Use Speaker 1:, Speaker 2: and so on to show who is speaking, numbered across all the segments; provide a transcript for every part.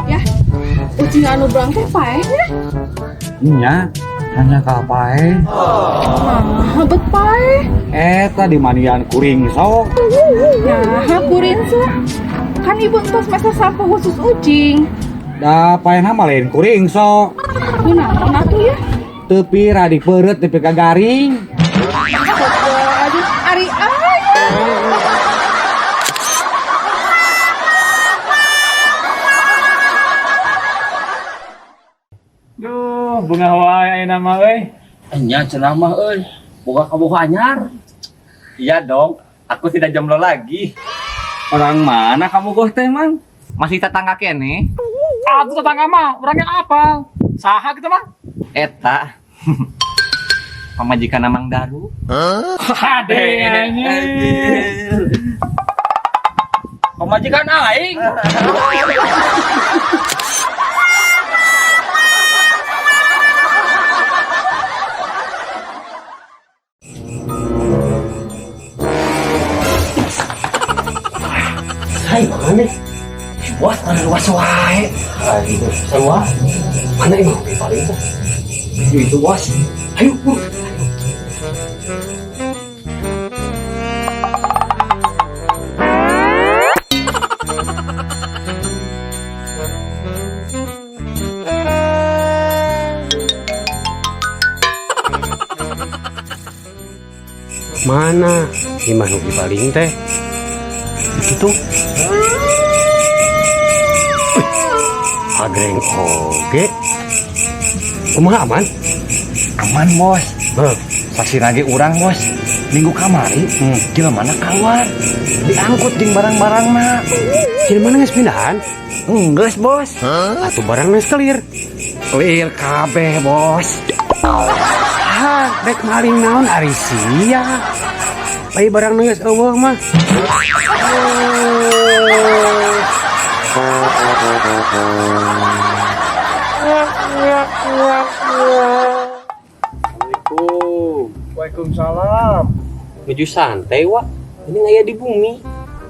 Speaker 1: Ya, ucing anu belang teh paeh nya.
Speaker 2: Nya, hanya ka paeh.
Speaker 1: Nah, bet paeh.
Speaker 2: Eta dimandian ku Ringso.
Speaker 1: Nah, ku Ringso. Kan ibu entos meser sampo khusus ucing.
Speaker 2: Da paehna mah lain ku Ringso.
Speaker 1: Kunaon atuh ya?
Speaker 2: Teu pira dipeureut nepi ka garing.
Speaker 1: Aduh, ari aya.
Speaker 3: Duh, bungah wae ayeuna mah euy.
Speaker 4: Nya cenah mah euy, boga kabogoh anyar.
Speaker 5: Iya dong, aku tidak jomblo lagi.
Speaker 4: Orang mana kamu goh teh, Mang? Masih tetangga kene?
Speaker 3: Atuh tetangga mah urang yang apal. Saha kitu mah?
Speaker 5: Eta. Pamajikan Mang Daru.
Speaker 3: Hade anjing.
Speaker 4: Pamajikan aing.
Speaker 6: Hai, mana? Bos, mana luas wae. Ayo, semua. Mana imah oke paling tuh? Itu bos. Ayo, buru. Mana imah nu paling teh? Itu. Agreng oge. Kumaha aman?
Speaker 5: Aman, Bos.
Speaker 6: Heh.
Speaker 5: Saksi lagi urang, Bos. Minggu kamari, jelema mana keluar. Diangkut jeung barang-barangna.
Speaker 6: Jelema mana geus pindahan?
Speaker 5: Enggeus, Bos.
Speaker 6: Atuh barang geus clear.
Speaker 5: Clear kabeh, Bos.
Speaker 6: Ah, rek maling naon ari sia. Ai barang geus eueuh mah.
Speaker 7: Assalamualaikum.
Speaker 8: Waalaikumsalam.
Speaker 6: Menuju santai, Wak. Ini ngaya di bumi.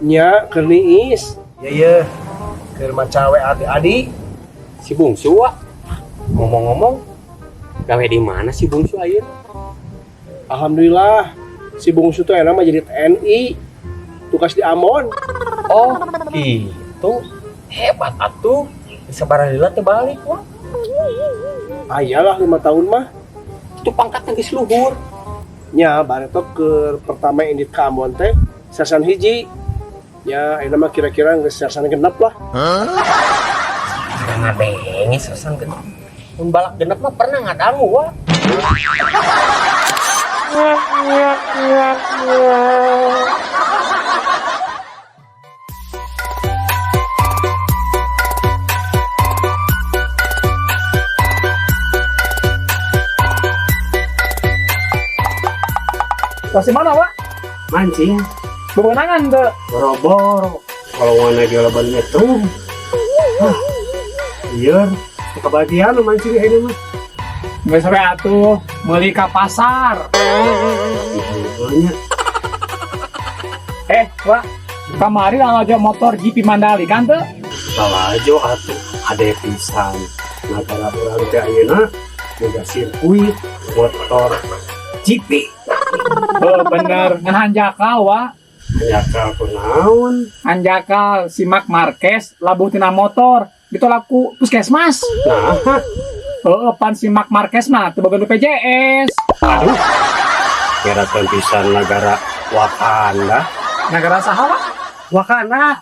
Speaker 8: Nya keur niis. Ya ye. Keur maca WA adik-adik.
Speaker 6: Si bungsu, Wak. Ngomong-ngomong, gawe di mana si bungsu ayeuna?
Speaker 8: Alhamdulillah si bungsu tuh enak mah jadi TNI. Tugas di Ambon.
Speaker 6: Oh, gitu. Hebat atuh. Bisa barang teh balik, Wak.
Speaker 8: Ayalah 5 tahun mah.
Speaker 6: Itu pangkatnya geus luhur.
Speaker 8: Nya bareto keur pertama indit ka Ambon teh sersan hiji. Ya ayeuna mah kira-kira geus sersan genep lah.
Speaker 6: Udah ngadenge sersan genep. Mun balak genep mah pernah ngadangu, Wak.
Speaker 3: Tos di mana, Wak?
Speaker 6: Mancing,
Speaker 3: Bebenangan teu.
Speaker 6: boro-boro. Kalau mana ge laban nyetrum. Hah. Iya, kebagian lu mancing ayeuna mah.
Speaker 3: Geus we atuh meuli ka pasar.
Speaker 6: Iya.
Speaker 3: Wak, kamari lalajo motor GP Mandalika teu?
Speaker 6: Lalajo atuh ade pisan. Nagara urang teh ayeuna boga sirkuit motor GP.
Speaker 3: Oh, bener, ngan hanjakal, Wak.
Speaker 6: Hanjakal kunaon?
Speaker 3: Hanjakal si Marc Marquez labuh tina motor ditolak ku puskesmas.
Speaker 6: Nah,
Speaker 3: Heeh, pan si Marc Marquez mah teu boga BPJS.
Speaker 6: Aduh. Kira pisan negara Wakanda.
Speaker 3: Negara saha, Wak?
Speaker 6: Wakanda.